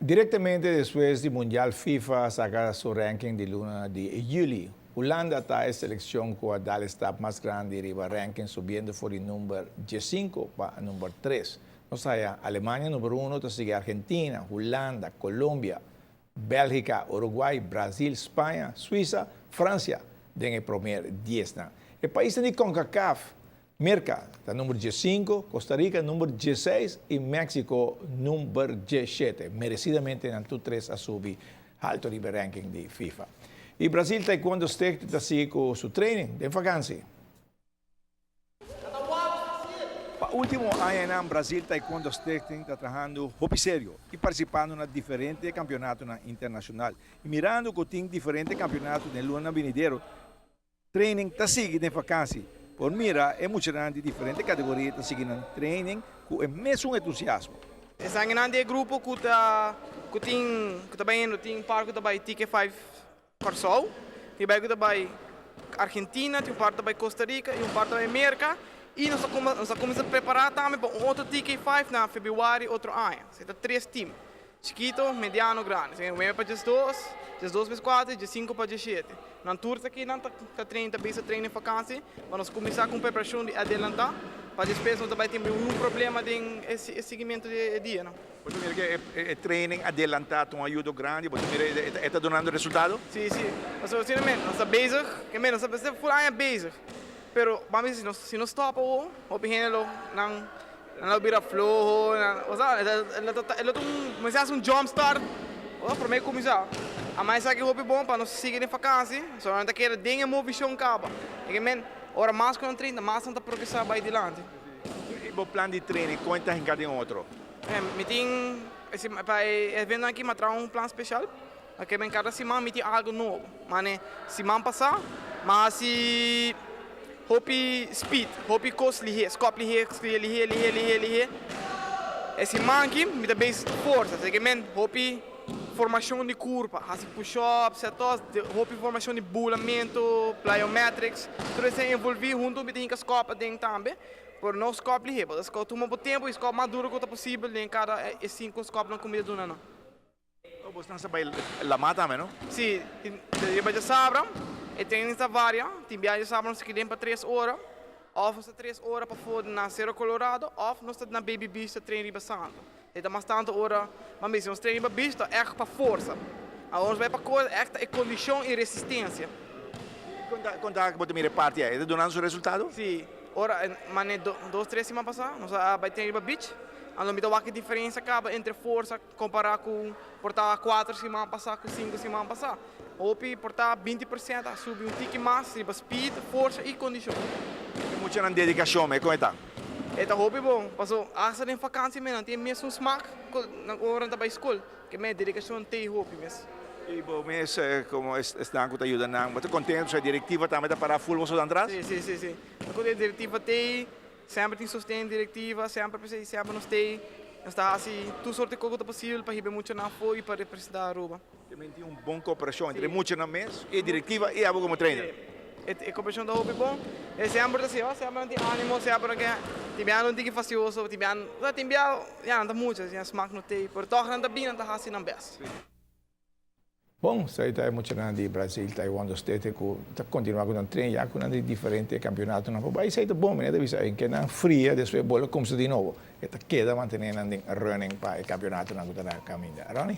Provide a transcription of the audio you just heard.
Direktamente despues di Mundial, FIFA a saka su ranking di luna di yüli. Hulanda ta e selekshon ku a dal e stap mas grandi riba ranking, subiendo for di number 5 pa number 3. Nos tin Alemania number 1, ta sigui Argentina, Hulanda, Colombia, Bélgika, Uruguay, Brasil, Spaña, Suisa, Fransia, den e promé 10. E paisnan di CONCACAF: Merka ta number 5, Costa Rica number 16 i México number 17. Meresidamente nan tur tres a subi altu riba ranking di FIFA. I Brasil Taekwondo Stichting ta sigui ku su training di vakantie. Pa último aña, Brasil Taekwondo Stichting ta trahando hopi serio i partisipando na diferente kampeonato internashonal. I mirando ku tin diferente kampeonato den luna benidero, training ta sigui den vakantie. Por mira, e mucha di diferente kategoria ta sigui training ku e mesun entusiasmo. Esaki ta e grupo ku ta bai tin par ku ta bai TK5 Kòrsou, tin bai ku ta bai Argentina, tin par ku ta bai Costa Rica i un par ku ta bai Amérika. I nos a kuminsá prepará tambe pa un otro TK5 na febrüari otro aña. Ta tres team. Chikitu, mediano, grandi. Un pa 12, 12 ves 4, 5 pa 17. Nan tur aki nan ta train, ta bezig train vakantie, pa nos kuminsá ku preparashon di adelantá, pa despues no bai tin ningun problema den e siguimentu di dia, no? Bo ta mira ku e training adelantá un ayudo grandi, bo ta mira ta dunando resultado? Si. Mas, sinceramente, nos ta bezig, ke men, nos ta full aña bezig. Pero, ban bisa, si nos stop, o, o nan nan bira floho, nan, osea, e ta un, komo un jump start, o, pa mi kuminsá. A mas aki hopi bon pa nos sigui na vakantie, so nan ta kere den e moveshon kaba. E ke men, ora mas ku nan train, mas nan ta progresá bai dilanti. I e plan di training, kon ta hinká den otro? E, mi tin, pa e evento aki, mi a traha un plan spesial. Pasobra ben kada siman mi tin algu nobo. Mas siman pasá, m'a hasi hopi speed, hopi kos lihé, skòp lihé, lihé, lihé, lihé, lihé. E siman aki mi ta bezig forsa, asina ke men hopi formashon di kurpa, hasi push-up, set-ups, hopi formashon di bulamentu, plyometrics, tur esei envolví huntu mi tin ku skòp aden tambe. Pero no skòp lihé, pero skòp tuma bo tempu i skòp mas duru ku ta posibel den kada e sinku skòp nan ku mi ta duna nan. Bo ta bai laman tambe, no? Si, riba djasabra, e training ta varia, tin biaha djasabra nos ta keda pa 3 ora, òf nos ta 3 ora pafó na Cerro Colorado, òf nos ta na Baby Beach ta train riba santu. E ta mas tantu ora, mas mesmo, nos train riba beach ta echt pa forsa. Awor nos bai pa kore echt e kondishon i resistensia. Konta ku bo ta mira parti ei, ta dunando su resultado? Si, ora, mane 2, 3 siman pasá, nos a bai train riba beach, anto mi ta wak e diferensia kaba entre forsa kompará ku por ta 4 siman pasá ku 5 siman pasá. Hopi por ta 20% a subi un tiki mas riba speed, forsa i kondishon. E mucha nan dedikashon, me kon ta? E ta hopi bon, paso hasta den vakantie me nan tin mesun smaak ku nan ora nan ta bai skol, ke men dedikashon te hopi mes. I bo mes komo esnan ku ta yuda nan, bo ta kontentu, e direktiva tambe ta pará full boso atras? Si. Ku e direktiva te, semper tin sosten direktiva, semper semper nos te, nos ta hasi tur sorto di kos ku ta posibel pa hiba mucha nan afó i pa representá Aruba. Tambe tin un bon kooperashon entre mucha nan mes i direktiva i abo komo trainer. E kooperashon ta hopi bon. E semper ta asina, semper nan tin ánimo, semper ke tin bia nan tiki fastidioso, tin bia, tin bia ya nan ta mucha, smaak no t'ei, pero tòg nan ta bin, nan ta hasi nan best. Bon, esei ta mucha di Brasil Taekwondo Stichting ku ta kontinuá ku nan train ya ku nan di diferente kampeonato nan por esei ta bon, mi ta bisa ku nan fria, despues bolbe kuminsá di nobo. E ta keda mantené nan den running pa e kampeonato nan ku ta na kaminda. Ronnie?